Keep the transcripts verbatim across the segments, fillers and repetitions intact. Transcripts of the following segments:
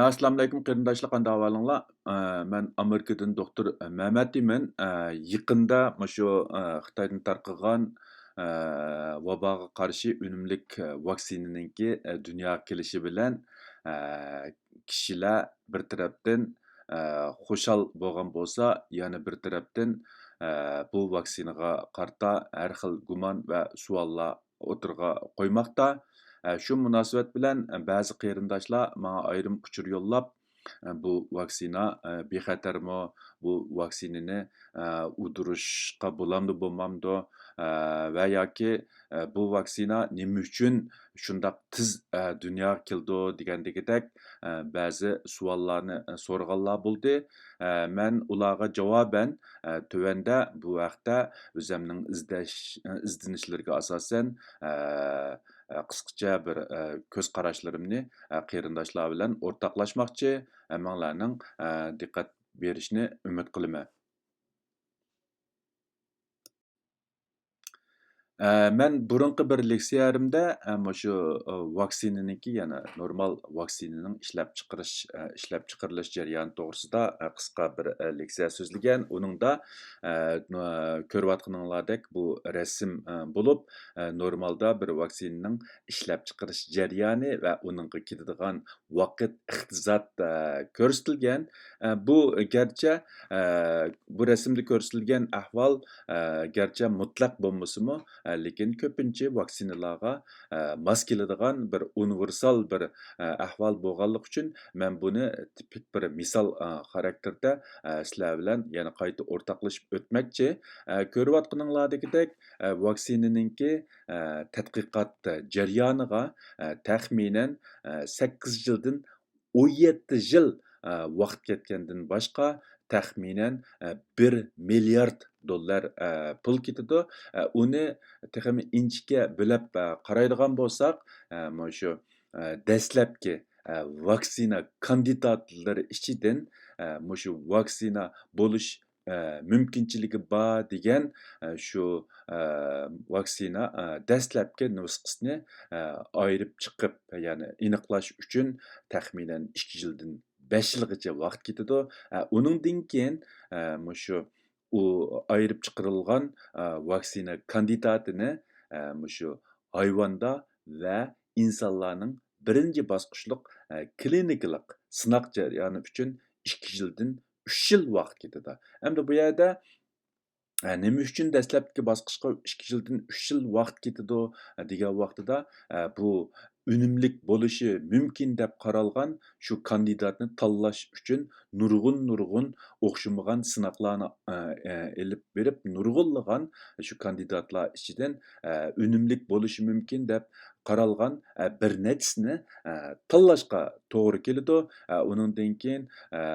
ئەسسالامۇئەلەيكۇم قېرىنداشلار، قانداق ئەھۋالىڭلار؟ ئە، مەن ئامېرىكىدىن دوختۇر مەمەت ئىمىن. ئە، يېقىندا مۇشۇ، ئە، خىتايدىن تارقىغان، ئە، ۋاباغا قارشى ئۈنۈملۈك، ئە، ۋاكسىنىنىڭكى، ئە، دۇنياغا كېلىشى بىلەن، ئە، كىشىلەر بىر تەرەپتىن، ئە، خۇشال بولغان بولسا، يەنە بىر تەرەپتىن، ئە، بۇ ۋاكسىنىغا قارىتا ھەر خىل گۇمان ۋە سوئاللار ئوتتۇرىغا قويماقتا. ئە، شۇ مۇناسىۋەت بىلەن، ئە، بەزى قېرىنداشلار ماڭا ئايرىم ئۇچۇر يوللاپ، ئە، بۇ ۋاكسىنا، ئە، بىخەتەرمۇ؟ بۇ ۋاكسىنىنى، ئە، ئۇدۇرۇشقا بولامدۇ، بولمامدۇ؟ ئە، ۋە ياكى، ئە، بۇ ۋاكسىنا نېمە ئۈچۈن شۇنداق تېز، ئە، دۇنياغا كېلىدۇ دېگەندىكىدەك، ئە، بەزى سوئاللارنى، ئە، سورىغانلار بولدى. ئە، مەن ئۇلارغا جاۋابەن، ئە، تۆۋەندە بۇ ھەقتە ئۆزەمنىڭ ئىزدەش، ئىزدىنىشلىرىگە ئاساسەن، ئە، ئە، قىسقىچە بىر، ئە، كۆز قاراشلىرىمنى، ئە، قېرىنداشلار بىلەن ئورتاقلاشماقچى. ئە، ماڭلارنىڭ، ئە، دىققەت بېرىشىنى ئۈمىد قىلىمەن. ئە، مەن بۇرۇنقى بىر لېكسىيەمدە، ئە، مۇشۇ، ئە، ۋاكسىنىنىڭكى، يەنى نورمال ۋاكسىنىنىڭ ئىشلەپچىقىرىش، ئە، ئىشلەپچىقىرىلىش جەريانى توغرىسىدا، ئە، قىسقا بىر، ئە، لېكسىيە سۆزلىگەن. ئۇنىڭدا، ئە، نو-، كۆرۈۋاتقىنىڭلاردەك بۇ رەسىم، ئە، بولۇپ، ئە، نورمالدا بىر ۋاكسىنىنىڭ ئىشلەپچىقىرىش جەريانى ۋە ئۇنىڭغا كېتىدىغان ۋاقىت، ئىقتىساد، ئە، كۆرسىتىلگەن. ئە، بۇ گەرچە، ئە، بۇ رەسىمدە كۆرسىتىلگەن ئەھۋال، ئە، گەرچە مۇتلەق بولمىسىمۇ، ئە، لېكىن كۆپىنچە ۋاكسىنىلارغا، ئە، ماس كېلىدىغان بىر ئۇنىۋېرسال بىر، ئە، ئەھۋال بولغانلىقى ئۈچۈن مەن بۇنى تىپىك بىر مىسال، ئە، خاراكتېرىدە، ئە، سىلەر بىلەن يەنە قايتا ئورتاقلىشىپ ئۆتمەكچى. ئە، كۆرۈۋاتقىنىڭلاردىكىدەك، ئە، ۋاكسىنىنىڭكى، ئە، تەتقىقات جەريانىغا، ئە، تەخمىنەن، ئە، سەككىز يىلدىن ئون يەتتە يىل، ئە، ۋاقىت كەتكەندىن باشقا، تەخمىنەن، ئە، بىر مىليارد دوللار، ئە، پۇل كېتىدۇ. ئە، ئۇنى تېخىمۇ ئىنچىكە بۆلەپ، ئە، قارايدىغان بولساق، ئە، مۇشۇ، ئە، دەسلەپكى، ئە، ۋاكسىنا كاندىداتلىرى ئىچىدىن، ئە، مۇشۇ ۋاكسىنا بولۇش، ئە، مۇمكىنچىلىكى بار دېگەن، ئە، شۇ، ئە، ۋاكسىنا، ئە، دەسلەپكى نۇسخىسىنى، ئە، ئايرىپ چىقىپ، يەنى ئېنىقلاش ئۈچۈن تەخمىنەن ئىككى يىلدىن بەش يىلغىچە ۋاقىت كېتىدۇ. ئە، ئۇنىڭدىن كېيىن، ئە، مۇشۇ ئۇ ئايرىپ چىقىرىلغان، ئە، ۋاكسىنا كاندىداتىنى، ئە، مۇشۇ ھايۋاندا ۋە ئىنسانلارنىڭ بىرىنچى باسقۇچلۇق، ئە، كلىنىكىلىق سىناق جەريانى ئۈچۈن ئىككى يىلدىن ئۈچ يىل ۋاقىت كېتىدۇ. ئەمدى بۇ يەردە، ئە، نېمە ئۈچۈن دەسلەپكى باسقۇچقا ئىككى يىلدىن ئۈچ يىل ۋاقىت كېتىدۇ، ئە، دېگەن ۋاقتىدا، ئە، بۇ ئۈنۈملۈك بولۇشى مۇمكىن دەپ قارالغان شۇ كاندىداتنى تاللاش ئۈچۈن نۇرغۇن، نۇرغۇن ئوخشىمىغان سىناقلارنى، ئە، ئە، ئېلىپ بېرىپ، نۇرغۇنلىغان شۇ كاندىداتلار ئىچىدىن، ئە، ئۈنۈملۈك بولۇشى مۇمكىن دەپ قارالغان، ئە، بىر نەچچىسىنى، ئە، تاللاشقا توغرا كېلىدۇ. ئە، ئۇنىڭدىن كېيىن، ئە،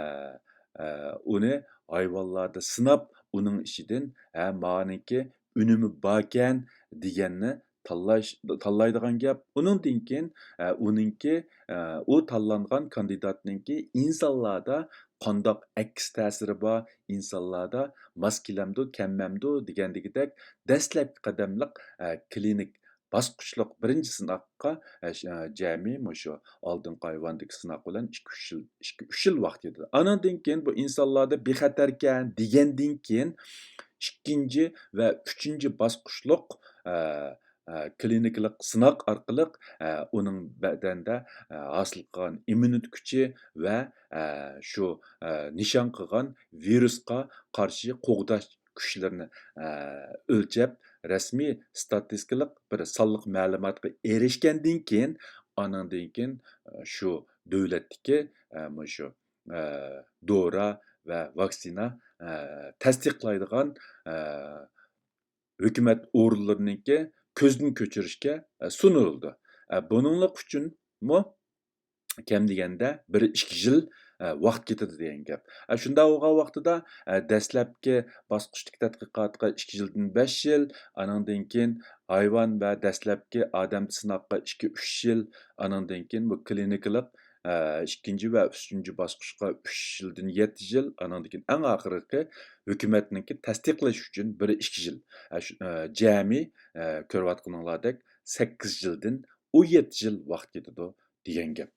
ئە، ئۇنى ھايۋانلاردا سىناپ، ئۇنىڭ ئىچىدىن، ھە، مانىڭكى ئۈنۈمى باركەن دېگەننى تاللاش، تاللايدىغان گەپ. ئۇنىڭدىن كېيىن، ئە، ئۇنىڭكى، ئە، ئۇ تاللانغان كاندىداتنىڭكى ئىنسانلاردا قانداق ئەكس تەسىرى بار، ئىنسانلاردا ماس كېلەمدۇ، كەلمەمدۇ دېگەندىكىدەك دەسلەپكى قەدەملىك، ئە، كلىنىك باسقۇچلۇق بىرىنچى سىناققا، ئە، ش-، ئە، جەمئىي مۇشۇ ئالدىنقى ھايۋاندىكى سىناق بىلەن ئىككى، ئۈچ يىل، ئىككى، ئۈچ يىل ۋاقىت كېتىدۇ. ئانىڭدىن كېيىن بۇ ئىنسانلاردا بىخەتەركەن دېگەندىن كېيىن ئىككىنچى ۋە ئۈچىنچى باسقۇچلۇق، ئە، ئە، كلىنىكىلىق سىناق ئارقىلىق، ئە، ئۇنىڭ بەدەندە، ئە، ھاسىل قىلغان ئىممۇنىتېت كۈچى ۋە، ئە، شۇ، ئە، نىشان قىلغان ۋىرۇسقا قارشى قوغداش كۈچلىرىنى، ئە، ئۆلچەپ، رەسمىي ستاتىستىكىلىق بىر سانلىق مەلۇماتقا ئېرىشكەندىن كېيىن، ئانىڭدىن كېيىن، ئە، شۇ دۆلەتتىكى، ئە، مۇشۇ، ئە، دورا ۋە ۋاكسىنا، ئە، تەستىقلايدىغان، ئە، ھۆكۈمەت ئورۇنلىرىنىڭكى كۆزدىن كۆچۈرۈشكە، ئە، سۇنۇلىدۇ. ئە، بۇنىڭلىق ئۈچۈنمۇ كەم دېگەندە بىر ئىككى يىل، ئە، ۋاقىت كېتىدۇ دېگەن گەپ. ئە، شۇنداق بولغان ۋاقتىدا، ئە، دەسلەپكى باسقۇچتىكى تەتقىقاتقا ئىككى يىلدىن بەش يىل، ئانىڭدىن كېيىن ھايۋان ۋە دەسلەپكى ئادەمدە سىناققا ئىككى، ئۈچ يىل، ئانىڭدىن كېيىن بۇ كلىنىكىلىق، ئە، ئىككىنچى ۋە ئۈچىنچى باسقۇچقا ئۈچ يىلدىن يەتتە يىل، ئانىڭدىن كېيىن ئەڭ ئاخىرقى ھۆكۈمەتنىڭكى تەستىقلىشى ئۈچۈن بىر ئىككى يىل. ئە، شۇ، ئە، جەمئىي، ئە، كۆرۈۋاتقىنىڭلاردەك سەككىز يىلدىن ئون يەتتە يىل ۋاقىت كېتىدۇ دېگەن گەپ.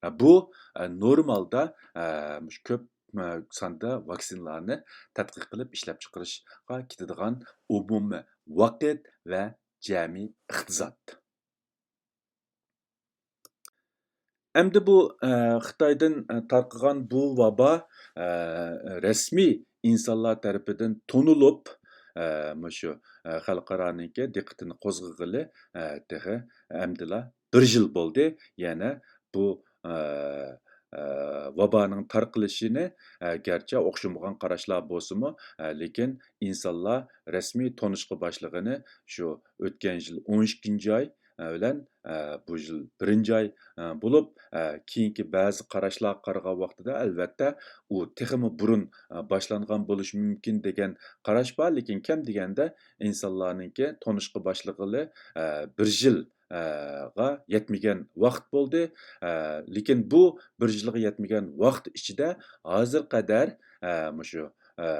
بۇ، ئە، نورمالدا، ئە، مۇشۇ كۆپ، ئە، ساندا ۋاكسىنىلارنى تەتقىق قىلىپ ئىشلەپچىقىرىشقا كېتىدىغان ئومۇمىي ۋاقىت ۋە جەمئىي ئىقتىساد. ئەمدى بۇ، ئە، خىتايدىن، ئە، تارقىغان بۇ ۋابا، ئە، رەسمىي ئىنسانلار تەرىپىدىن تونۇلۇپ، ئە، مۇشۇ، ئە، خەلقئارانىڭكى دىققىتىنى قوزغىغىلى، ئە، تېخى ئەمدىلا بىر يىل بولدى. يەنە بۇ، ئە، ئە، ۋابانىڭ تارقىلىشىنى، ئە، گەرچە ئوخشىمىغان قاراشلار بولسىمۇ، ئە، لېكىن ئىنسانلار رەسمىي تونۇشقا باشلىغىنى شۇ ئۆتكەن يىل ئون ئىككىنچى ئاي، ئە، بىلەن، ئە، بۇ يىل بىرىنچى ئاي، ئە، بولۇپ، ئە، كېيىنكى بەزى قاراشلارغا قارىغان ۋاقتىدا، ئەلۋەتتە، ئۇ تېخىمۇ بۇرۇن، ئە، باشلانغان بولۇشى مۇمكىن دېگەن قاراش بار، لېكىن كەم دېگەندە ئىنسانلارنىڭكى تونۇشقا باشلىغىلى، ئە، بىر يىل، ئە، غا يەتمىگەن ۋاقىت بولدى. ئە، لېكىن بۇ بىر يىلغا يەتمىگەن ۋاقىت ئىچىدە ھازىر قەدەر، ئە، مۇشۇ، ئە،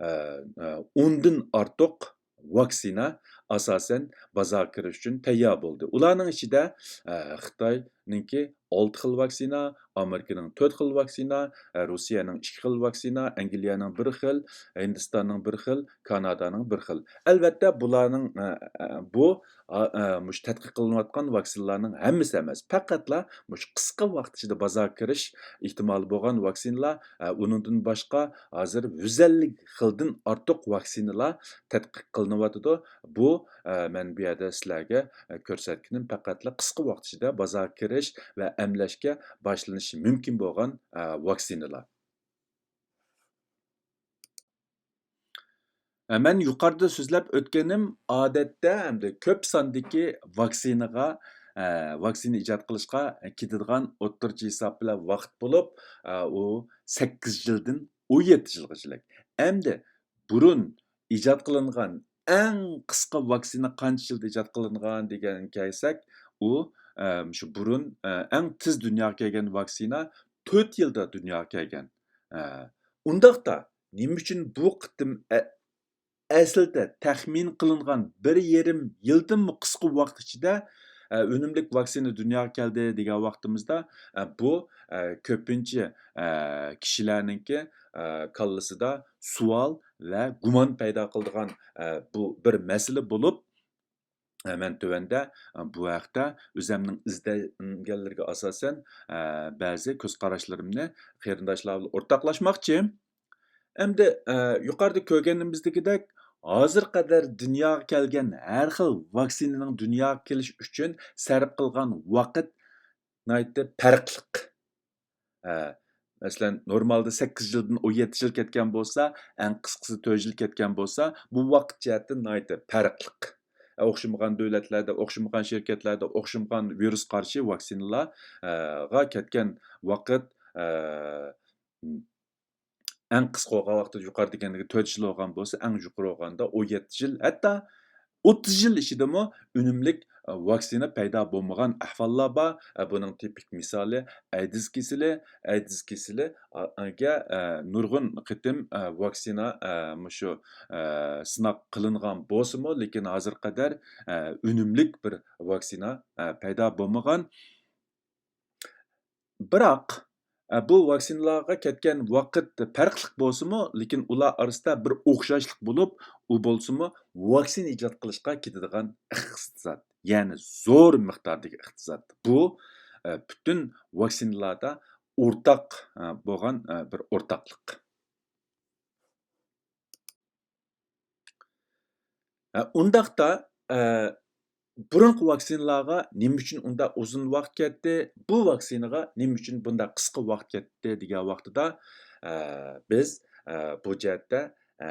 ئە، ئە، ئوندىن ئارتۇق ۋاكسىنا ئاساسەن بازارغا كىرىش ئۈچۈن تەييار بولدى. ئۇلارنىڭ ئىچىدە، ئە، خىتاينىڭكى ئالتە خىل ۋاكسىنا، ئامېرىكىنىڭ تۆت خىل ۋاكسىنا، ئە، روسىيەنىڭ ئىككى خىل ۋاكسىنا، ئەنگلىيەنىڭ بىر خىل، ھىندىستاننىڭ بىر خىل، كانادانىڭ بىر خىل. ئەلۋەتتە، بۇلارنىڭ، ئە، ئە، بۇ، ئا، ئە، مۇشۇ تەتقىق قىلىنىۋاتقان ۋاكسىنىلارنىڭ ھەممىسى ئەمەس. پەقەتلا مۇشۇ قىسقا ۋاقىت ئىچىدە بازارغا كىرىش ئېھتىمالى بولغان ۋاكسىنىلار، ئە، ئۇنىڭدىن باشقا ھازىر يۈز ئەللىك خىلدىن ئارتۇق ۋاكسىنىلار تەتقىق قىلىنىۋاتىدۇ. بۇ، ئە، مەن بۇ يەردە سىلەرگە، ئە، كۆرسەتكىنىم پەقەتلا قىسقا ۋاقىت ئىچىدە بازارغا كىرىش ۋە ئەملەشكە باشلىنىشى مۇمكىن بولغان، ئە، ۋاكسىنىلار. ئە، مەن يۇقىرىدا سۆزلەپ ئۆتكىنىم، ئادەتتە ئەمدى كۆپ ساندىكى ۋاكسىنىغا، ئە، ۋاكسىنا ئىجاد قىلىشقا كېتىدىغان ئوتتۇرىچە ھېساب بىلەن ۋاقىت بولۇپ، ئە، ئۇ سەككىز يىلدىن ئون يەتتە يىلغىچىلىك. ئەمدى بۇرۇن ئىجاد قىلىنغان ئەڭ قىسقا ۋاكسىنا قانچە يىلدا ئىجاد قىلىنغان دېگەنگە كەلسەك، ئۇ، ئە، شۇ بۇرۇن، ئە، ئەڭ تېز دۇنياغا كەلگەن ۋاكسىنا تۆت يىلدا دۇنياغا كەلگەن. ئە، ئۇنداقتا نېمە ئۈچۈن بۇ قېتىم ئە-، ئەسلىدە تەخمىن قىلىنغان بىر يېرىم يىلدىنمۇ قىسقا ۋاقىت ئىچىدە، ئە، ئۈنۈملۈك ۋاكسىنا دۇنياغا كەلدى دېگەن ۋاقتىمىزدا، ئە، بۇ، ئە، كۆپىنچە، ئە، كىشىلەرنىڭكى، ئە، كاللىسىدا سوئال ۋە گۇمان پەيدا قىلىدىغان، ئە، بۇ بىر مەسىلە بولۇپ، ئە، مەن تۆۋەندە، ئە، بۇ ھەقتە ئۆزەمنىڭ ئىزدەنگەنلىرىگە ئاساسەن، ئە، بەزى كۆز قاراشلىرىمنى قېرىنداشلار بىلەن ئورتاقلاشماقچى. ئەمدى، ئە، يۇقىرىدا كۆرگىنىمىزدىكىدەك، ھازىر قەدەر دۇنياغا كەلگەن ھەر خىل ۋاكسىنىنىڭ دۇنياغا كېلىش ئۈچۈن سەرپ قىلغان ۋاقىت ناھايىتى پەرقلىق. ھە، مەسىلەن، نورمالدا سەككىز يىلدىن ئون يەتتە يىل كەتكەن بولسا، ئەڭ قىسقىسى تۆت يىل كەتكەن بولسا، بۇ ۋاقىت جەھەتتىن ناھايىتى پەرقلىق. ئوخشىمىغان دۆلەتلەردە، ئوخشىمىغان شىركەتلەردە ئوخشىمىغان ۋىرۇس قارشى ۋاكسىنىلارغا كەتكەن ۋاقىت، ئە، ئەڭ قىسقا بولغان ۋاقتىدا يۇقىرى دېگەندىكى تۆت يىل بولغان بولسا، ئەڭ يۇقىرى بولغاندا ئون يەتتە يىل، ھەتتا ئوتتۇز يىل ئىچىدىمۇ ئۈنۈملۈك، ئە، ۋاكسىنا پەيدا بولمىغان ئەھۋاللار بار. ئە، بۇنىڭ تىپىك مىسالى ئەيدىز كېسىلى. ئەيدىز كېسىلى، ئە، گە، ئە، نۇرغۇن قېتىم، ئە، ۋاكسىنا، ئە، مۇشۇ، ئە، سىناق قىلىنغان بولسىمۇ، لېكىن ھازىر قەدەر، ئە، ئۈنۈملۈك بىر ۋاكسىنا، ئە، پەيدا بولمىغان. بىراق، ئە، بۇ ۋاكسىنىلارغا كەتكەن ۋاقىت پەرقلىق بولسىمۇ، لېكىن ئۇلار ئارىسىدا بىر ئوخشاشلىق بولۇپ، ئۇ بولسىمۇ ۋاكسىنا ئىجاد قىلىشقا كېتىدىغان ئىقتىساد، يەنى زور مىقداردىكى ئىقتىساد. بۇ، ئە، پۈتۈن ۋاكسىنىلاردا ئورتاق، ئە، بولغان، ئە، بىر ئورتاقلىق. ئە، ئۇنداقتا، ئە، بۇرۇنقى ۋاكسىنىلارغا نېمە ئۈچۈن ئۇنداق ئۇزۇن ۋاقىت كەتتى، بۇ ۋاكسىنىغا نېمە ئۈچۈن بۇنداق قىسقا ۋاقىت كەتتى دېگەن ۋاقتىدا، ئە، بىز، ئە، بۇ جەھەتتە، ئە،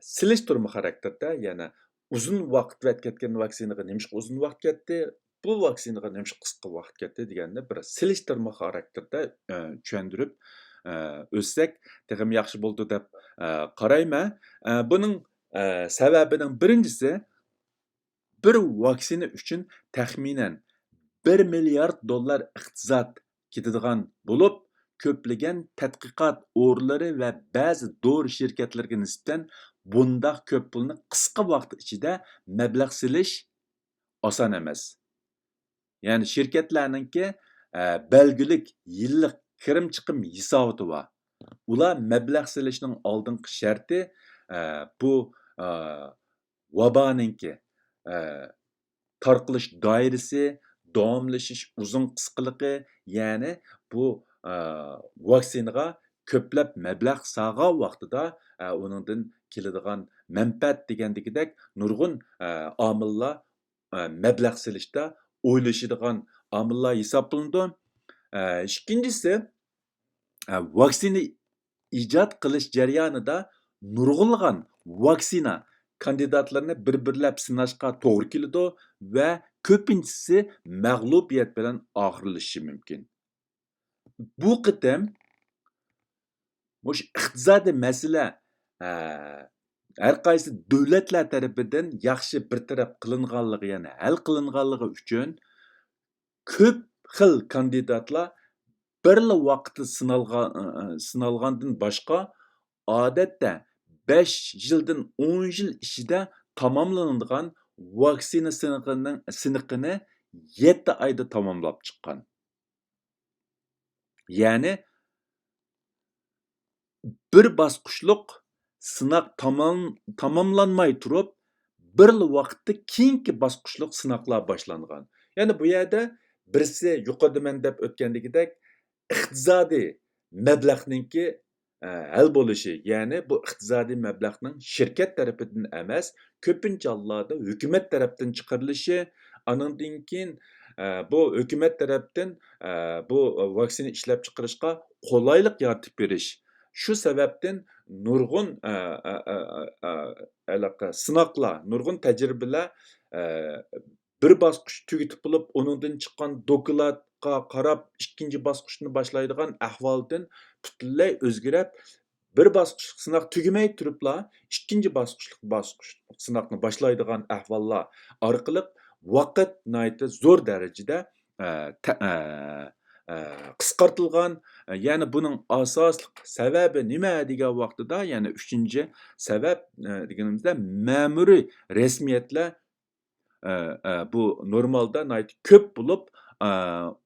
سېلىشتۇرما خاراكتېرىدە، يەنى ئۇزۇن ۋاقىت ۋەت كەتكەن ۋاكسىنىغا نېمىشقا ئۇزۇن ۋاقىت كەتتى، بۇ ۋاكسىنىغا نېمىشقا قىسقا ۋاقىت كەتتى دېگەننى بىر سېلىشتۇرما خاراكتېرىدە، ئە، چۈشەندۈرۈپ، ئە، ئۆتسەك تېخىمۇ ياخشى بولىدۇ دەپ، ئە، قارايمەن. ئە، بۇنىڭ، ئە، سەۋەبىنىڭ بىرىنچىسى، بىر ۋاكسىنا ئۈچۈن تەخمىنەن بىر مىليارد دوللار ئىقتىساد كېتىدىغان بولۇپ، كۆپلىگەن تەتقىقات ئورۇنلىرى ۋە بەزى دورا شىركەتلىرىگە نىسبەتەن بۇنداق كۆپ پۇلنى قىسقا ۋاقىت ئىچىدە مەبلەغ سېلىش ئاسان ئەمەس. يەنى شىركەتلەرنىڭكى، ئە، بەلگىلىك يىللىق كىرىم چىقىم ھېساباتى بار. ئۇلار مەبلەغ سېلىشنىڭ ئالدىنقى شەرتى، ئە، بۇ، ئە، ۋابانىڭكى، ئە، تارقىلىش دائىرىسى، داۋاملىشىش ئۇزۇن قىسقىلىقى، يەنى بۇ، ئە، ۋاكسىنىغا كۆپلەپ مەبلەغ سالغان ۋاقتىدا، ئە، ئۇنىڭدىن كېلىدىغان مەنپەئەت دېگەندىكىدەك نۇرغۇن، ئە، ئامىللار، ئە، مەبلەغ سېلىشتا ئويلىشىدىغان ئامىللار ھېسابلىنىدۇ. ئە، ئىككىنچىسى، ئە، ۋاكسىنا ئىجاد قىلىش جەريانىدا نۇرغۇنلىغان ۋاكسىنا كاندىداتلىرىنى بىر-بىرلەپ سىناشقا توغرا كېلىدۇ ۋە كۆپىنچىسى مەغلۇبىيەت بىلەن ئاخىرلىشىشى مۇمكىن. بۇ قېتىم مۇشۇ ئىقتىسادىي مەسىلە، ئە، ھەر قايسى دۆلەتلەر تەرىپىدىن ياخشى بىر تەرەپ قىلىنغانلىقى، يەنى ھەل قىلىنغانلىقى ئۈچۈن كۆپ خىل كاندىداتلار بىرلا ۋاقىتتا سىنالغان، سىنالغاندىن باشقا، ئادەتتە بەش يىلدىن ئون يىل ئىچىدە تاماملىنىدىغان ۋاكسىنا سىنىقىنىڭ، سىنىقىنى يەتتە ئايدا تاماملاپ چىققان. يەنى بىر باسقۇچلۇق سىناق تامام-، تاماملانماي تۇرۇپ، بىرلا ۋاقىتتا كېيىنكى باسقۇچلۇق سىناقلار باشلانغان. يەنى بۇ يەردە بىرسى يۇقىرىدا مەن دەپ ئۆتكەندىكىدەك ئىقتىسادىي مەبلەغنىڭكى، ئە، ھەل بولۇشى، يەنى بۇ ئىقتىسادىي مەبلەغنىڭ شىركەت تەرىپىدىن ئەمەس، كۆپىنچە ھاللاردا ھۆكۈمەت تەرەپتىن چىقىرىلىشى، ئانىڭدىن كېيىن، ئە، بۇ ھۆكۈمەت تەرەپتىن، ئە، بۇ ۋاكسىنا ئىشلەپچىقىرىشقا قولايلىق يارىتىپ بېرىش. شۇ سەۋەبتىن نۇرغۇن، ئە، ئە، ئە، ئە، ئە، ھېلىقى سىناقلار، نۇرغۇن تەجرىبىلەر، ئە، بىر باسقۇچ تۈگىتىپ بولۇپ، ئۇنىڭدىن چىققان دوكلاتقا قاراپ، ئىككىنچى باسقۇچنى باشلايدىغان ئەھۋالدىن پۈتۈنلەي ئۆزگىرىپ، بىر باسقۇچلۇق سىناق تۈگىمەي تۇرۇپلا، ئىككىنچى باسقۇچلۇق، باسقۇچلۇق سىناقنى باشلايدىغان ئەھۋاللار ئارقىلىق ۋاقىت ناھايىتى زور دەرىجىدە، ئە، تە-، ئە، ئە، قىسقارتىلغان. يەنى بۇنىڭ ئاساسلىق سەۋەبى نېمە دېگەن ۋاقتىدا، يەنى ئۈچىنچى سەۋەب، ئە، دېگىنىمىزدە، مەمۇرىي رەسمىيەتلەر ئە، ئە، بۇ نورمالدا ناھايىتى كۆپ بولۇپ، ئە،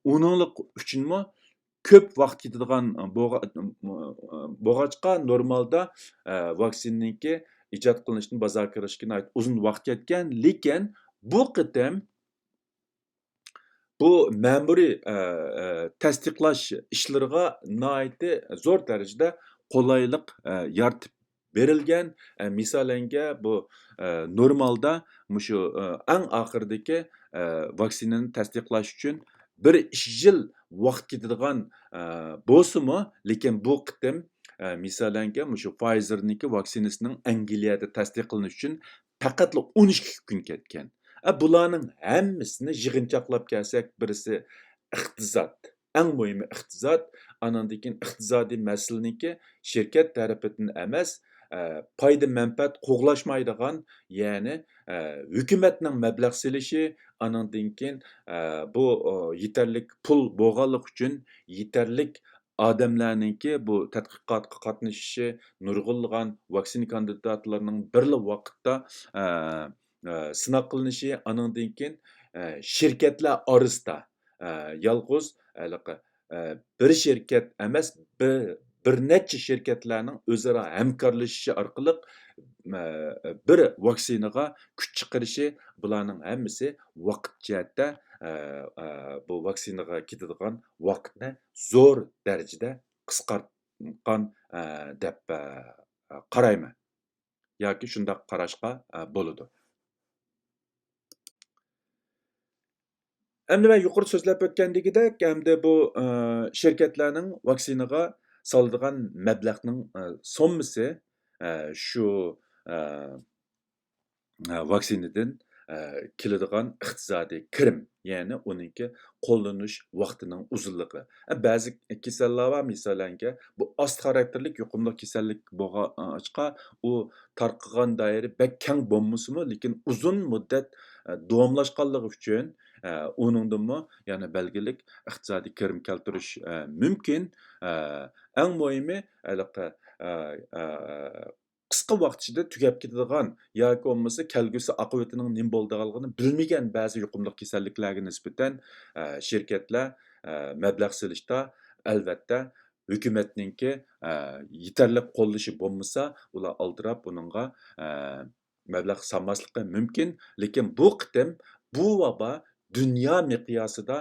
ئۇنىڭلىق ئۈچۈنمۇ كۆپ ۋاقىت كېتىدىغان بولغا-، بولغاچقا، نورمالدا، ئە، ۋاكسىنىنىڭكى ئىجاد قىلىنىشتىن بازارغا كىرىشكە ناھايىتى ئۇزۇن ۋاقىت كەتكەن. لېكىن بۇ قېتىم بۇ مەمۇرىي، ئە، ئە، تەستىقلاش ئىشلىرىغا ناھايىتى زور دەرىجىدە قولايلىق، ئە، يارىتىپ بېرىلگەن. ئە، مىسالەنگە بۇ، ئە، نورمالدا مۇشۇ، ئە، ئەڭ ئاخىرىدىكى، ئە، ۋاكسىنىنى تەستىقلاش ئۈچۈن بىر ئىككى يىل ۋاقىت كېتىدىغان، ئە، بولسىمۇ، لېكىن بۇ قېتىم، ئە، مىسالەنگە مۇشۇ فايزېرنىڭكى ۋاكسىنىسىنىڭ ئەنگلىيەدە تەستىقلىنىش ئۈچۈن پەقەتلا ئون ئىككى كۈن كەتكەن. ئە، بۇلارنىڭ ھەممىسىنى يىغىنچاقلاپ كەلسەك، بىرسى ئىقتىساد. ئەڭ مۇھىمى ئىقتىساد، ئانىڭدىن كېيىن ئىقتىسادىي مەسىلىنىڭكى شىركەت تەرىپىدىن ئەمەس، ئە، پايدا مەنپەئەت قوغلاشمايدىغان، يەنى، ئە، ھۆكۈمەتنىڭ مەبلەغ سېلىشى، ئانىڭدىن كېيىن، ئە، بۇ، ئو، يېتەرلىك پۇل بولغانلىقى ئۈچۈن يېتەرلىك ئادەملەرنىڭكى بۇ تەتقىقاتقا قاتنىشىشى، نۇرغۇنلىغان ۋاكسىنا كاندىداتلىرىنىڭ بىرلا ۋاقىتتا، ئە، ئە، سىناق قىلىنىشى، ئانىڭدىن كېيىن، ئە، شىركەتلەر ئارىسىدا، ئە، يالغۇز ھېلىقى، ئە، بىر شىركەت ئەمەس، بىر، بىر نەچچە شىركەتلەرنىڭ ئۆزئارا ھەمكارلىشىشى ئارقىلىق، ئە، بىر ۋاكسىنىغا كۈچ چىقىرىشى، بۇلارنىڭ ھەممىسى ۋاقىت جەھەتتە، ئە، ئە، بۇ ۋاكسىنىغا كېتىدىغان ۋاقىتنى زور دەرىجىدە قىسقارتقان، ئە، دەپ، ئە، قارايمەن. ياكى شۇنداق قاراشقا، ئە، بولىدۇ. ئەمدى مەن يۇقىرىدا سۆزلەپ ئۆتكەندىكىدەك، ئەمدى بۇ، ئە، شىركەتلەرنىڭ ۋاكسىنىغا سالىدىغان مەبلەغنىڭ، ئە، سوممىسى، ئە، شۇ، ئە، ئە، ۋاكسىنىدىن، ئە، كېلىدىغان ئىقتىسادىي كىرىم، يەنى ئۇنىڭكى قوللىنىش ۋاقتىنىڭ ئۇزۇنلۇقى. ئە، بەزى كېسەللەر بار، مىسالەنكى، بۇ ئاستا خاراكتېرلىك يۇقۇملۇق كېسەللىك بولغاچقا، ئۇ تارقىغان دائىرە بەك كەڭ بولمىسىمۇ، لېكىن ئۇزۇن مۇددەت، ئە، داۋاملاشقانلىقى ئۈچۈن، ئە، ئۇنىڭدىنمۇ يەنە بەلگىلىك ئىقتىسادىي كىرىم كەلتۈرۈش، ئە، مۇمكىن. ئە، ئەڭ مۇھىمى، ھېلىقى، ئە، ئە، قىسقا ۋاقىت ئىچىدە تۈگەپ كېتىدىغان ياكى بولمىسا كەلگۈسى ئاقىۋىتىنىڭ نېمە بولىدىغانلىقىنى بىلمىگەن بەزى يۇقۇملۇق كېسەللىكلەرگە نىسبەتەن، ئە، شىركەتلەر، ئە، مەبلەغ سېلىشتا، ئەلۋەتتە، ھۆكۈمەتنىڭكى، ئە، يېتەرلىك قوللىشى بولمىسا، ئۇلار ئالدىراپ ئۇنىڭغا، ئە، مەبلەغ سالماسلىقى مۇمكىن. لېكىن بۇ قېتىم بۇ ۋابا دۇنيا مىقياسىدا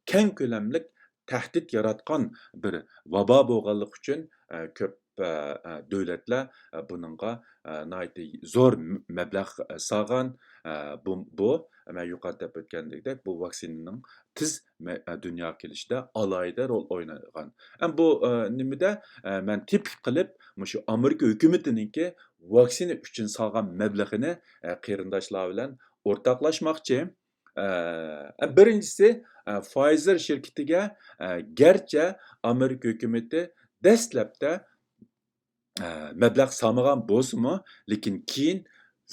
كەڭ كۆلەملىك تەھدىت ياراتقان بىر ۋابا بولغانلىقى ئۈچۈن، ئە، كۆپ، ئە، ئە، دۆلەتلەر، ئە، بۇنىڭغا، ئە، ناھايىتى زور م-، مەبلەغ، ئە، سالغان. ئە، بۇ، بۇ، مەن يۇقىرىدا دەپ ئۆتكەندەك، بۇ ۋاكسىنىنىڭ تېز مە-، ئە، دۇنياغا كېلىشىدە ئالاھىدە رول ئوينىغان. ئەم، بۇ، ئە، نېمىدە، ئە، مەن تىپىك قىلىپ مۇشۇ ئامېرىكا ھۆكۈمىتىنىڭكى ۋاكسىنا ئۈچۈن سالغان مەبلىغىنى، ئە، قېرىنداشلار بىلەن ئورتاقلاشماقچى. ئە، بىرىنچىسى، ئە، فايزېر شىركىتىگە، ئە، گەرچە ئامېرىكا ھۆكۈمىتى دەسلەپتە، ئە، مەبلەغ سالمىغان بولسىمۇ، لېكىن كېيىن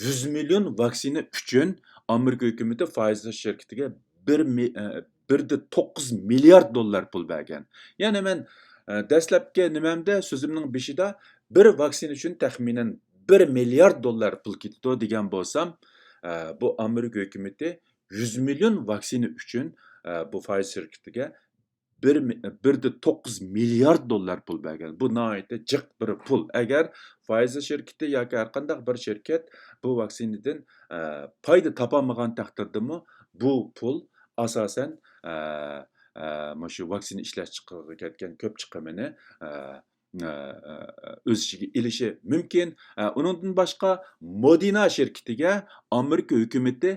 يۈز مىليون ۋاكسىنا ئۈچۈن ئامېرىكا ھۆكۈمىتى فايزېر شىركىتىگە بىر مى-، ئە، بىر دە توققۇز مىليارد دوللار پۇل بەرگەن. يەنى مەن، ئە، دەسلەپكى نېمەمدە، سۆزۈمنىڭ بېشىدا بىر ۋاكسىنا ئۈچۈن تەخمىنەن بىر مىليارد دوللار پۇل كېتىدۇ دېگەن بولسام، ئە، بۇ ئامېرىكا ھۆكۈمىتى يۈز مىليون ۋاكسىنا ئۈچۈن، ئە، بۇ فايزېر شىركىتىگە بىر مى-، بىر دە توققۇز مىليارد دوللار پۇل بەرگەن. بۇ ناھايىتى جىق بىر پۇل. ئەگەر فايزېر شىركىتى ياكى ھەر قانداق بىر شىركەت بۇ ۋاكسىنىدىن، ئە، پايدا تاپالمىغان تەقدىردىمۇ، بۇ پۇل ئاساسەن، ئە، ئە، مۇشۇ ۋاكسىنا ئىشلەپچىقىرىشقا كەتكەن كۆپ چىقىمىنى، ئە، ئە، ئە، ئۆز ئىچىگە ئېلىشى مۇمكىن. ئە، ئۇنىڭدىن باشقا، مودېرنا شىركىتىگە ئامېرىكا ھۆكۈمىتى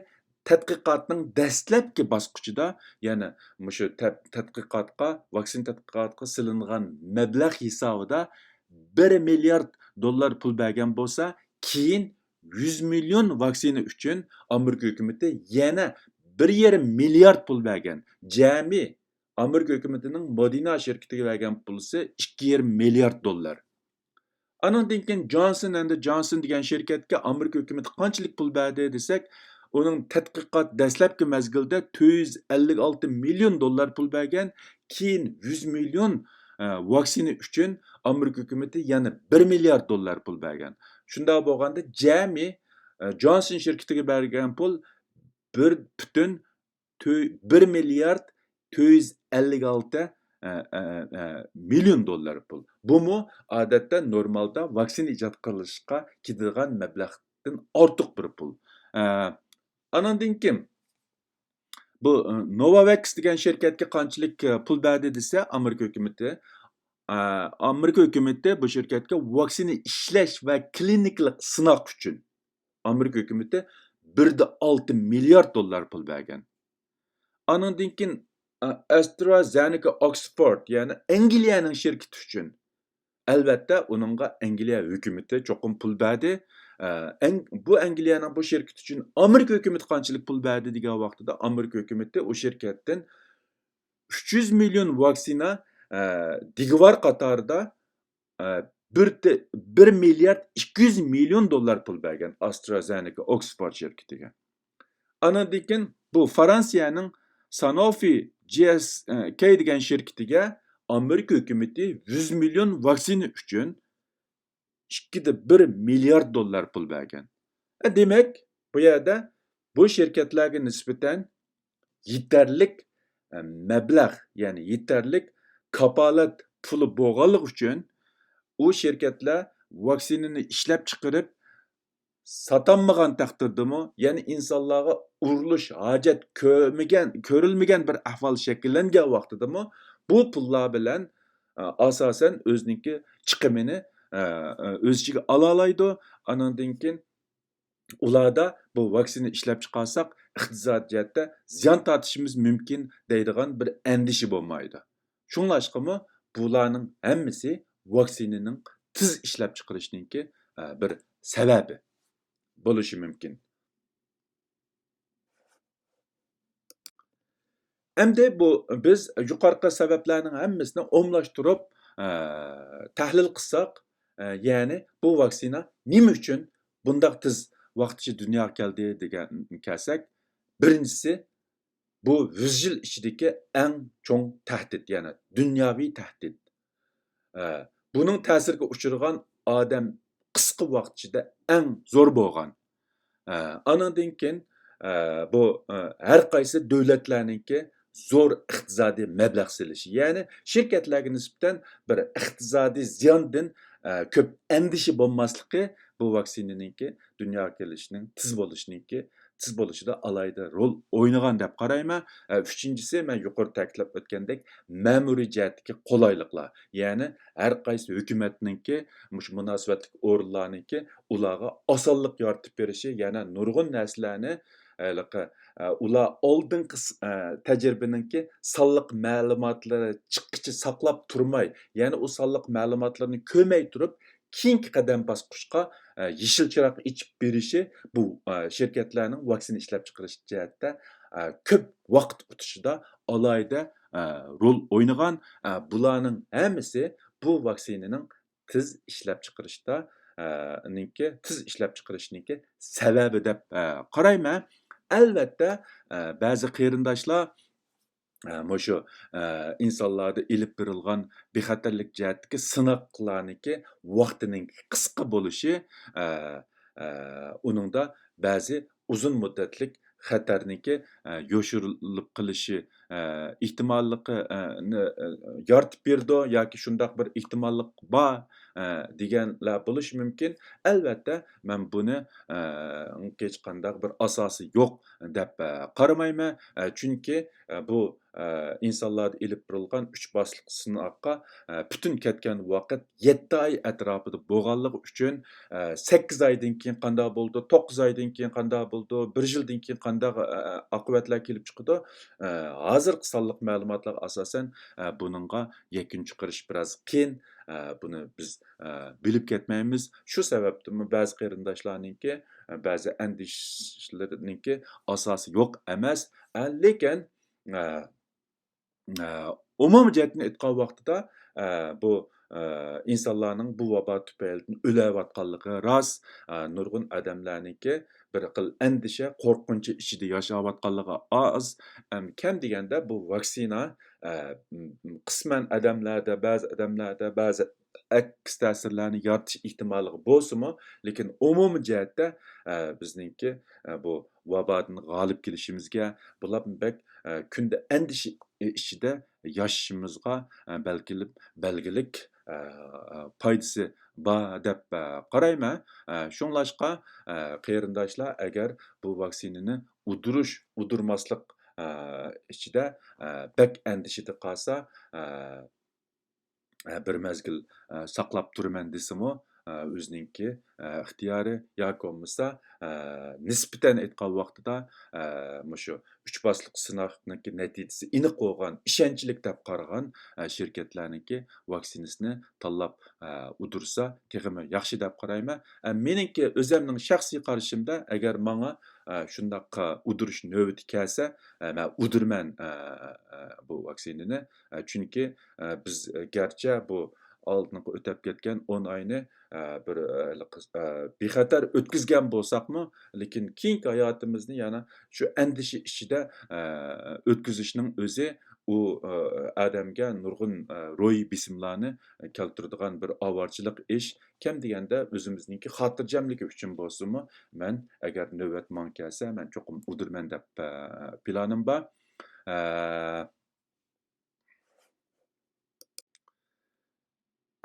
تەتقىقاتنىڭ دەسلەپكى باسقۇچىدا، يەنى مۇشۇ تەت-، تەتقىقاتقا، ۋاكسىنا تەتقىقاتقا سېلىنغان مەبلەغ ھېسابىدا بىر مىليارد دوللار پۇل بەرگەن بولسا، كېيىن يۈز مىليون ۋاكسىنا ئۈچۈن ئامېرىكا ھۆكۈمىتى يەنە بىر يېرىم مىليارد پۇل بەرگەن. جەمئىي ئامېرىكا ھۆكۈمىتىنىڭ مودېرنا شىركىتىگە بەرگەن پۇلىسى ئىككى يېرىم مىليارد دوللار. ئانىڭدىن كېيىن جونسون ئەند جونسون دېگەن شىركەتكە ئامېرىكا ھۆكۈمىتى قانچىلىك پۇل بەردى دېسەك، ئۇنىڭ تەتقىقات دەسلەپكى مەزگىلدە تۆت يۈز ئەللىك ئالتە مىليون دوللار پۇل بەرگەن، كېيىن يۈز مىليون، ئە، ۋاكسىنا ئۈچۈن ئامېرىكا ھۆكۈمىتى يەنە بىر مىليارد دوللار پۇل بەرگەن. شۇنداق بولغاندا جەمئىي، ئە، جونسون شىركىتىگە بەرگەن پۇل بىر پۈتۈن تۆ-، بىر مىليارد تۆت يۈز ئەللىك ئالتە، ئە، ئە، ئە، مىليون دوللار پۇل. بۇمۇ ئادەتتە نورمالدا ۋاكسىنا ئىجاد قىلىشقا كېتىدىغان مەبلەغدىن ئارتۇق بىر پۇل. ئە، ئانىڭدىن كېيىن بۇ، ئە، نوۋاۋەكس دېگەن شىركەتكە قانچىلىك، ئە، پۇل بەردى دېسە، ئامېرىكا ھۆكۈمىتى، ئە، ئامېرىكا ھۆكۈمىتى بۇ شىركەتكە ۋاكسىنا ئىشلەش ۋە كلىنىكىلىق سىناق ئۈچۈن ئامېرىكا ھۆكۈمىتى بىر دە ئالتە مىليارد دوللار پۇل بەرگەن. ئانىڭدىن كېيىن، ئە، ئەسترازېنېكا ئوكسفورد، يەنى ئەنگلىيەنىڭ شىركىتى ئۈچۈن. ئەلۋەتتە، ئۇنىڭغا ئەنگلىيە ھۆكۈمىتى چوقۇم پۇل بەردى. ئە، ئەڭ-، بۇ ئەنگلىيەنىڭ بۇ شىركىتى ئۈچۈن ئامېرىكا ھۆكۈمىتى قانچىلىك پۇل بەردى دېگەن ۋاقتىدا، ئامېرىكا ھۆكۈمىتى ئۇ شىركەتتىن ئۈچ يۈز مىليون ۋاكسىنا، ئە، دىگىۋار قاتارىدا، ئە، بىر تە-، بىر مىليارد ئىككى يۈز مىليون دوللار پۇل بەرگەن ئاسترازېنېكا ئوكسفورد شىركىتىگە. ئانىڭدىن كېيىن بۇ فرانسىيەنىڭ سانوفى جي ئېس كېي دېگەن شىركىتىگە ئامېرىكا ھۆكۈمىتى يۈز مىليون ۋاكسىنا ئۈچۈن ئىككىدە بىر مىليارد دوللار پۇل بەرگەن. ئە، دېمەك، بۇ يەردە بۇ شىركەتلەرگە نىسبەتەن يېتەرلىك، ئە، مەبلەغ، يەنى يېتەرلىك كاپالەت پۇلى بولغانلىقى ئۈچۈن، ئۇ شىركەتلەر ۋاكسىنىنى ئىشلەپچىقىرىپ ساتالمىغان تەقدىردىمۇ، يەنى ئىنسانلارغا ئۇرۇلۇش ھاجەت كۆرمىگەن، كۆرۈلمىگەن بىر ئەھۋال شەكىللەنگەن ۋاقتىدىمۇ، بۇ پۇللار بىلەن، ئە، ئاساسەن ئۆزىنىڭكى چىقىمىنى، ئە، ئە، ئۆز ئىچىگە ئالالايدۇ. ئانىڭدىن كېيىن ئۇلاردا بۇ ۋاكسىنا ئىشلەپچىقارساق، ئىقتىسادىي جەھەتتە زىيان تارتىشىمىز مۇمكىن دەيدىغان بىر ئەندىشە بولمايدۇ. شۇڭلاشقىمۇ بۇلارنىڭ ھەممىسى ۋاكسىنىنىڭ تېز ئىشلەپچىقىرىشنىڭكى، ئە، بىر سەۋەبى بولۇشى مۇمكىن. ئەمدى بۇ، بىز يۇقىرىقى سەۋەبلەرنىڭ ھەممىسىنى ئومۇملاشتۇرۇپ، ئە، تەھلىل قىلساق، ئە، يەنى بۇ ۋاكسىنا نېمە ئۈچۈن بۇنداق تېز ۋاقىت ئىچىدە دۇنياغا كەلدى دېگەنگە كەلسەك، بىرىنچىسى، بۇ يۈز يىل ئىچىدىكى ئەڭ چوڭ تەھدىت، يەنى دۇنياۋى تەھدىت. ئە، بۇنىڭ تەسىرىگە ئۇچرىغان ئادەم قىسقا ۋاقىت ئىچىدە ئەڭ زور بولغان. ئە، ئانىڭدىن كېيىن، ئە، بۇ، ئە، ھەر قايسى دۆلەتلەرنىڭكى زور ئىقتىسادىي مەبلەغ سېلىشى، يەنى شىركەتلەرگە نىسبەتەن بىر ئىقتىسادىي زىياندىن، ئە، كۆپ ئەندىشە بولماسلىقى بۇ ۋاكسىنىنىڭكى دۇنياغا كېلىشىنىڭ تېز بولۇشىنىڭكى، تېز بولۇشىدا ئالاھىدە رول ئوينىغان دەپ قارايمەن. ئە، ئۈچىنچىسى، مەن يۇقىرىدا تەكىتلەپ ئۆتكەندەك، مەمۇرىي جەھەتتىكى قولايلىقلار، يەنى ھەر قايسى ھۆكۈمەتنىڭكى، مۇشۇ مۇناسىۋەتلىك ئورۇنلارنىڭكى ئۇلارغا ئاسانلىق يارىتىپ بېرىشى، يەنە نۇرغۇن نەرسىلەرنى ھېلىقى، ئە، ئۇلار ئالدىنقى س-، ئە، تەجرىبىنىڭكى سانلىق مەلۇماتلىرى چىققىچە ساقلاپ تۇرماي، يەنە ئۇ سانلىق مەلۇماتلىرىنى كۆرمەي تۇرۇپ، كېيىنكى قەدەم باسقۇچقا، ئە، يېشىل چىراغ ئېچىپ بېرىشى بۇ، ئە، شىركەتلەرنىڭ ۋاكسىنا ئىشلەپچىقىرىش جەھەتتە، ئە، كۆپ ۋاقىت ئۇتۇشىدا ئالاھىدە، ئە، رول ئوينىغان. ئە، بۇلارنىڭ ھەممىسى بۇ ۋاكسىنىنىڭ تېز ئىشلەپچىقىرىشتا، ئە، نىڭكى، تېز ئىشلەپچىقىرىشنىڭكى سەۋەبى دەپ، ئە، قارايمەن. ئەلۋەتتە، ئە، بەزى قېرىنداشلار، ئە، مۇشۇ، ئە، ئىنسانلاردا ئېلىپ بېرىلغان بىخەتەرلىك جەھەتتىكى سىناقلارنىڭكى ۋاقتىنىڭ قىسقا بولۇشى، ئە، ئە، ئۇنىڭدا بەزى ئۇزۇن مۇددەتلىك خەتەرنىڭكى، ئە، يوشۇرۇلۇپ قېلىشى، ئە، ئېھتىماللىقى، ئە، نى، ئە، يارىتىپ بېرىدۇ ياكى شۇنداق بىر ئېھتىماللىق بار، ئە، دېگەنلەر بولۇشى مۇمكىن. ئەلۋەتتە، مەن بۇنى، ئە، ھېچقانداق بىر ئاساسى يوق دەپ، ئە، قارىمايمەن. ئە، چۈنكى، ئە، بۇ، ئە، ئىنسانلاردا ئېلىپ بېرىلغان ئۈچ باسقۇچلۇق سىناققا، ئە، پۈتۈن كەتكەن ۋاقىت يەتتە ئاي ئەتراپىدا بولغانلىقى ئۈچۈن، ئە، سەككىز ئايدىن كېيىن قانداق بولىدۇ، توققۇز ئايدىن كېيىن قانداق بولىدۇ، بىر يىلدىن كېيىن قانداق، ئە، ئاقىۋەتلەر كېلىپ چىقىدۇ، ئە، ھازىرقى سانلىق مەلۇماتلارغا ئاساسەن، ئە، بۇنىڭغا يەكۈن چىقىرىش بىراز قىيىن. ئە، بۇنى بىز، ئە، بىلىپ كەتمەيمىز. شۇ سەۋەبتىنمۇ بەزى قېرىنداشلارنىڭكى، ئە، بەزى ئەندىشىلىرىنىڭكى ئاساسى يوق ئەمەس. ئە، لېكىن، ئە، ئە، ئومۇمىي جەھەتتىن ئېيتقان ۋاقتىدا، ئە، بۇ، ئە، ئىنسانلارنىڭ بۇ ۋابا تۈپەيلىدىن ئۆلۈۋاتقانلىقى راست. ئە، نۇرغۇن ئادەملەرنىڭكى بىر خىل ئەندىشە، قورقۇنچ ئىچىدە ياشاۋاتقانلىقى ئاز. ئەم، كەم دېگەندە بۇ ۋاكسىنا، ئە، م-، م-، قىسمەن ئادەملەردە، بەزى ئادەملەردە، بەزى ئەكس تەسىرلەرنى يارىتىش ئېھتىماللىقى بولسىمۇ، لېكىن ئومۇمىي جەھەتتە، ئە، بىزنىڭكى، ئە، بۇ ۋابادىن غالىب كېلىشىمىزگە، بۇلار بەك، ئە، كۈندە ئەندىشە ئىچىدە ياشىشىمىزغا، ئە، بەلكىلىپ، بەلگىلىك، ئە، پايدىسى بار دەپ، ئە، قارايمەن. ئە، شۇڭلاشقا، ئە، قېرىنداشلار ئەگەر بۇ ۋاكسىنىنى ئۇدۇرۇش، ئۇدۇرماسلىق، ئە، ئىچىدە، ئە، بەك ئەندىشىدە قالسا، ئە، ئە، بىر مەزگىل، ئە، ساقلاپ تۇرىمەن دېسىمۇ، ئە، ئۆزىنىڭكى، ئە، ئىختىيارى ياكى بولمىسا، ئە، نىسبەتەن ئېيتقان ۋاقتىدا، ئە، مۇشۇ ئۈچ باسقۇچلۇق سىناقنىڭكى نەتىجىسى ئېنىق بولغان، ئىشەنچلىك دەپ قارىغان، ئە، شىركەتلەرنىڭكى ۋاكسىنىسىنى تاللاپ، ئە، ئۇدۇرسا تېخىمۇ ياخشى دەپ قارايمەن. ئە، مېنىڭكى ئۆزەمنىڭ شەخسىي قارىشىمدا، ئەگەر ماڭا، ئە، شۇنداق، ئە، ئۇدۇرۇش نۆۋىتى كەلسە، ئە، مەن ئۇدۇرىمەن، ئە، ئە، بۇ ۋاكسىنىنى. ئە، چۈنكى، ئە، بىز، ئە، گەرچە بۇ ئالدىنقى ئۆتەپ كەتكەن ئون ئاينى، ئە، بىر، ئە، ئە، بىخەتەر ئۆتكۈزگەن بولساقمۇ، لېكىن كېيىنكى ھاياتىمىزنى يەنە شۇ ئەندىشە ئىچىدە، ئە، ئۆتكۈزۈشنىڭ ئۆزى ئۇ، ئە، ئادەمگە نۇرغۇن، ئە، روھىي بېسىملارنى كەلتۈرىدىغان بىر ئاۋارىچىلىك ئىش. كەم دېگەندە ئۆزىمىزنىڭكى خاتىرجەملىكى ئۈچۈن بولسىمۇ، مەن ئەگەر نۆۋەت ماڭا كەلسە، مەن چوقۇم ئۇدۇرىمەن دەپ، ئە، پىلانىم بار. ئە،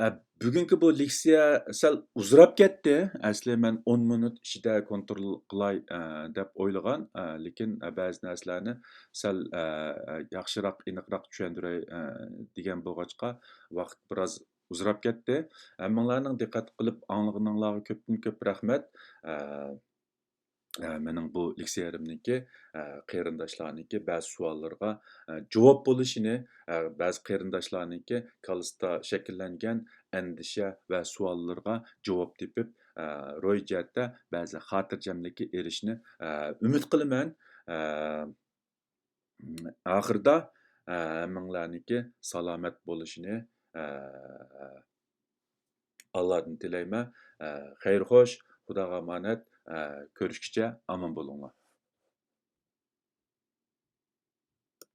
ئە، بۈگۈنكى بۇ لېكسىيە سەل ئۇزىراپ كەتتى. ئەسلى مەن ئون مىنۇت ئىچىدە كونترول قىلاي، ئە، دەپ ئويلىغان. ئە، لېكىن، ئە، بەزى نەرسىلەرنى سەل، ئە، ياخشىراق، ئېنىقراق چۈشەندۈرەي، ئە، دېگەن بولغاچقا، ۋاقىت بىراز ئۇزىراپ كەتتى. ھەممىڭلارنىڭ دىققەت قىلىپ ئاڭلىغىنىڭلارغا كۆپتىن كۆپ رەھمەت. ئە، ئە، مېنىڭ بۇ لېكسىيەلىرىمنىڭكى، ئە، قېرىنداشلارنىڭكى بەزى سوئاللىرىغا، ئە، جاۋاب بولۇشىنى، ئە، بەزى قېرىنداشلارنىڭكى كاللىسىدا شەكىللەنگەن ئەندىشە ۋە سوئاللىرىغا جاۋاب تېپىپ، ئە، روھىي جەھەتتە بەزى خاتىرجەملىككە ئېرىشىشنى، ئە، ئۈمىد قىلىمەن. ئە، ئاخىرىدا، ئە، ھەممىڭلارنىڭكى سالامەت بولۇشىنى، ئە، ئاللادىن تىلەيمەن. ئە، خەير خوش، خۇداغا ئامانەت، ئە، كۆرۈشكىچە ئامان بولۇڭلار.